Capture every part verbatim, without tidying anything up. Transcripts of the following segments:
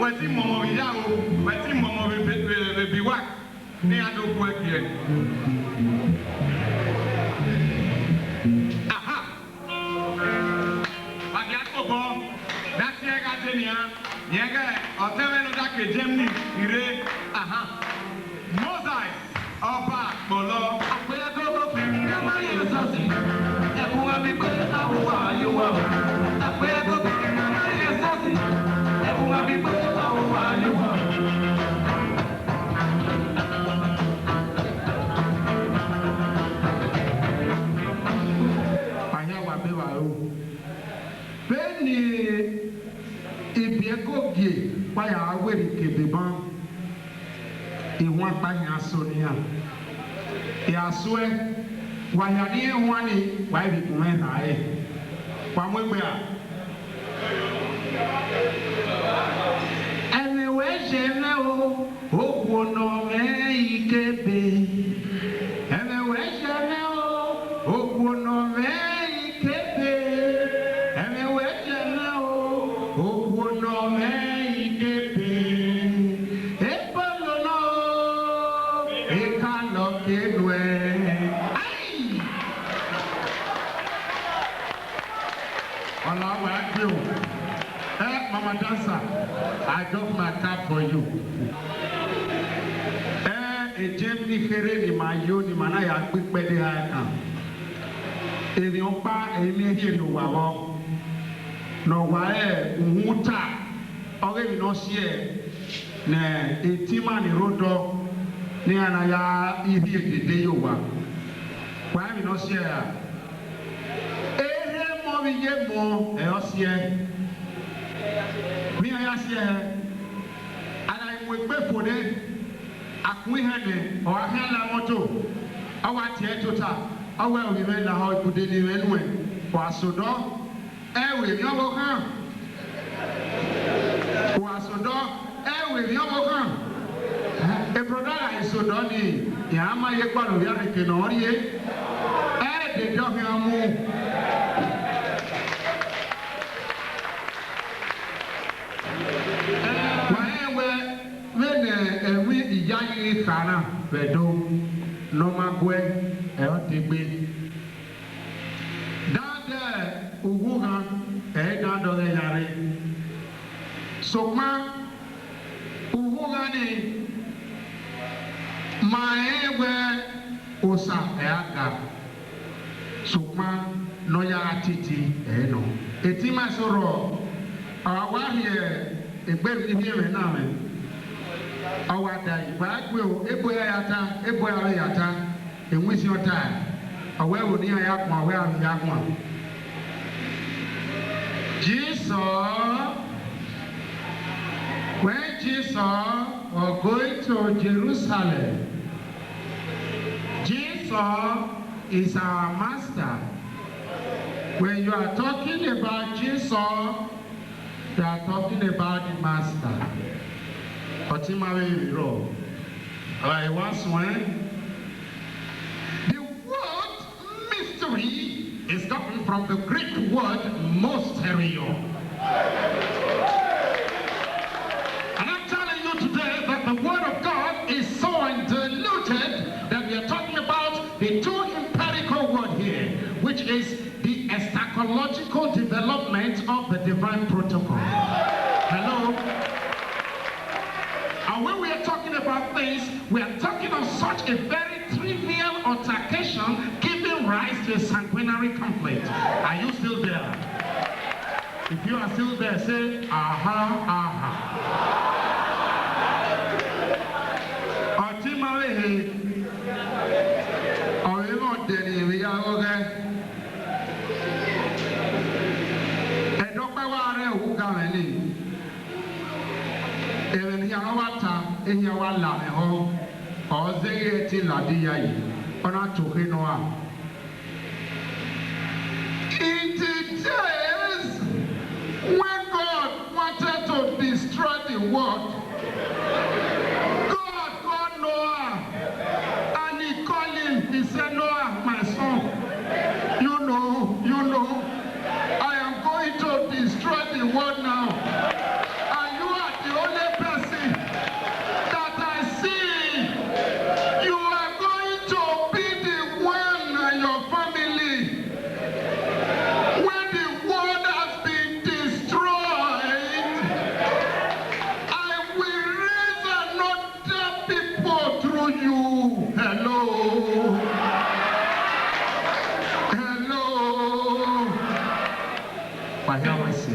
Wẹ ti mọmọ vbe ya o, wẹ ti mọmọ vbe, vbe, vbe, vbe bi wa, ne iran do khuẹ gie. Aha. Wa gia kpobọ, ne a tie ẹre gha dee nian, rẹn ghẹ ọtẹn mwẹ ne ọ da ke Germany rre. Aha. Moses Ọba Kpọlọ. Akpẹrẹ gogo kẹrin na ma rẹn Esasi, ẹkun gha mi gbe awuwa ye owa o. Akpẹrẹ gogo kẹrin na ma rẹn Esasi, ẹkun gha mi gbe awuwa ye owa o. Ahian wa be vba ru. Vbene ibiẹka ogie wa ya werriẹ ikebe ban, ihuan ọkpa hin aso ne iran. I a suẹ, wa ya ne irẹn huan nii, wa i vbe gun mwẹ rha ẹre. Wa mu egbe ra? Ẹmwẹ wẹ ye mwẹ o, okhuo ne ọ mwẹ ikebe. Ẹmwẹ wẹ ye mwẹ o, okhuo ne ọ mwẹ ikebe. Ẹmwẹ wẹ ye mwẹ o, okhuo ne ọ mwẹ ikebe. Ebolo nọ o, ekalọ ke nuẹ. Ai! Ọla wa gbe o. Eh, Mama Dancer, I doff my cap for you. Eh, e Germany kherhe ne ima yo, ne ima na ya gbe ikpẹdẹ ha kan. Emwi ọkpa, emwi erhiẹrhie owa vbọ. Ne ọ wa re uhunmwu ta, ọghe emwi ne ọ si ẹe ne etima ni rre odọ, ne iran na ya rhie dede ye owa. Wa emwi ne ọ si ẹe ra? Erha emọ vbe iye emọ, ẹ ọ si ẹe. Vbe iran ya si ẹe, a gha mu egbe fo nẹ, a kun ihẹn nẹ, ọ gha khian la imọto, ọ wa tie ẹre tota, ọ wẹ ovbi mwẹ lahọ ibude ne I mwẹ nuẹn, wa sẹ odọ. Ẹ i ru emwi ọvbokhan. Wa sẹ odọ, ẹ i ru emwi ọvbokhan. E brother gha sẹ odọ nii, iran ma ye gualọ ovbi arẹn eke ne ọ rrie, ẹ i dede ọ khian mu. Wa rẹn wẹ vbene ẹmwẹ iyayi kha na vbe Ẹdo ne ọ ma guẹ, ẹ i ọ te gbe. Dandẹ ughughan, ẹ i dandẹ ọghẹ ya rre. Sokpan ughughan nii, ma rẹn wẹ Osa ẹ a ga, sokpan ne ọ ya gha titi ẹ i nọ. Etima eso rrọọ, ọ wa rhie egbe emwi ne I rhie mwẹ na mwẹ. Ọ wa da yi, wa gbe o, ebo ya ya ta, ebo ya vbe ya ta. Ewinsiọn ta, ọ wẹ ẹvbo ne iran ya guan, ọ wẹ avbe ya guan. Jesus, when Jesus was going to Jerusalem, Jesus is our master. When you are talking about Jesus, you are talking about the master. Ọtẹn ima vbe rrọọ, ọ gha wa suẹn. The word mystery is gotten from the Greek word mysterion. And I'm telling you today that the word of God is so undiluted that we are talking about the two empirical word here, which is the eschatological development of the divine protocol. Hello? And when we are talking about things, we are talking on such a very trivial altercation giving rise to a sanguinary conflict. Are you still there? If you are still there, say, "Aha, aha." Ọtẹn ima vbe he, ọ vbe mwẹ ọdẹ ne I vbe ya ghọghẹ. Ẹdẹ ọkpa wa rre uwu ga mwẹ nii. Ẹmwẹ ne iran wa ta, ehian wa la mwẹ họ, ọ zẹ ghi ẹtin ladiya yi, ọ na to khe nọ ra. In the days when God wanted to destroy the world, God called Noah and he called him. He said, "Noah, my son, you know, you know, I am going to destroy the world now. And you are the only Ahian wẹ si.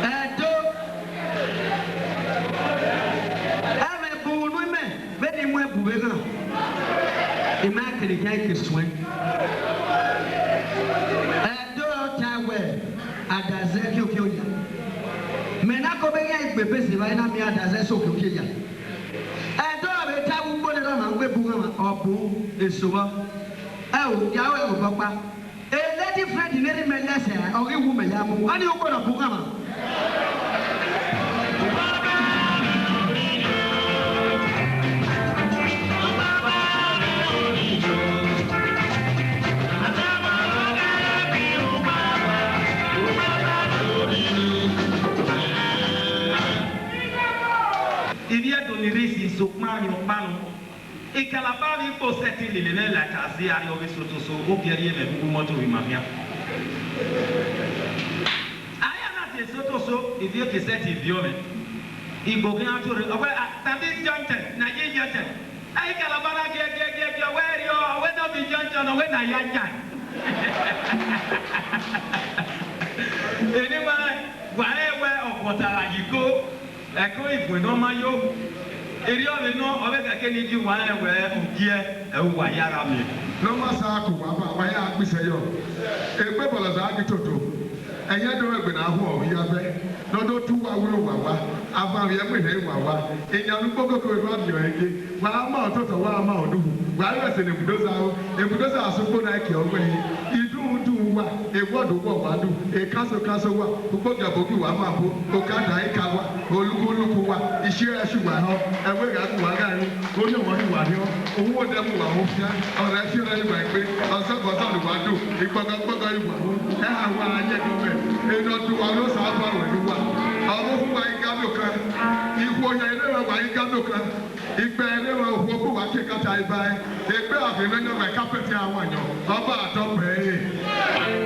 Ẹdo, ẹmwẹ bu unu imẹ vbene I mu ẹbu vbe ghan, I ma kere khian ke suẹn. Ẹdo ọ ta wẹẹ, Adazẹ khiokhiọ ya. Mẹ na kobọ ghi gbe bese evba na miẹn Adazẹ sẹ okhiokhiọ ya. Ẹdo vbe ta vbe ugbo ne erha ọmwa wẹ bu ghan ọmwa, ọ bu eso vbọ. Ẹo, ya ru ẹvbo obọ ọkpa. A lady friend ne erha mẹ lẹsẹ, ọ ghi wu mẹ ya mu. Ọnii ugbo ne ọ bu ghan ọmwa. Ivbi Ẹdo ni rhie isin sokpan rhiọkpan nọ. Ikalaba vbe ikpo sẹtin lele mwẹ la ka zẹ arriọ vbe Sotoso, ogiẹ rhie mwẹ vbe uwu imọto vbe ima khian. A ya na tie Sotoso, ivbi eke sẹtin viọ mwẹ. Igbo khian tuorre, ọ wẹẹ, "Ah, na this junction, na ye junction." Ikalaba na giẹ, giẹ, giẹ, giẹ, ọ wẹẹ, "Erriọ, ọ wẹẹ nọ vbe junction, ọ wẹẹ na ya jan." Eni ma, wa rẹn wẹẹ ọkpọta gha ye iko. Ẹko igue ne ọ ma yo, erriọ vbe nọ, ọ vbe khẹke ne I gie uwa rẹn wẹẹ, ogiẹ, ẹ uwa ya gha miẹn. Ne ọ ma sa ku uwa ba, wa ya gbe isẹ yọ. Egbe bọlọza ghi toto, ẹyẹn do ẹgbe na huọ vbe iyabẹ, ne ọ do tu uwa wẹ uwa wa, avan vbe ẹgbẹe ne uwa wa, iyan ne ukpokoko erha miẹn ọre ye, wa ma ototọ, wa ma oduhu, wa ru ẹse ne ebudoza ro, ebudoza sẹ ukpo na ẹki ọghe, idunmwu dunmwu wa, ewọda uwọ wa du, ekaso kaso wa, ukpogiọbo gi wa ma bo, okada ika wa, oluku oluku wa, isi ẹre ẹsu wa họ, ẹvbo gha gu wa gha ru, orhiọn wa ru wa rhiọn, uwu odẹ mu wa ru fian, ọrẹre fian ọrẹre wa egbe, ọzọga ọzọ ne wa do, ikpọgọ ikpọgọ ru wa ru, ẹha wa ra ye ẹdẹ ọmwẹ, ene ọ do wa ne Osanobua ruẹ ne uwa, ọvbokhan wa ghi ga miẹn okan, ikhuo yan ene wa ghi ga miẹn okan, ikpẹ ene wa okhuo gbe uwa ke ekata iba ẹre, egbe a ghe mwẹ yan wa carpet a wa yan, ọ ba tọ pẹre.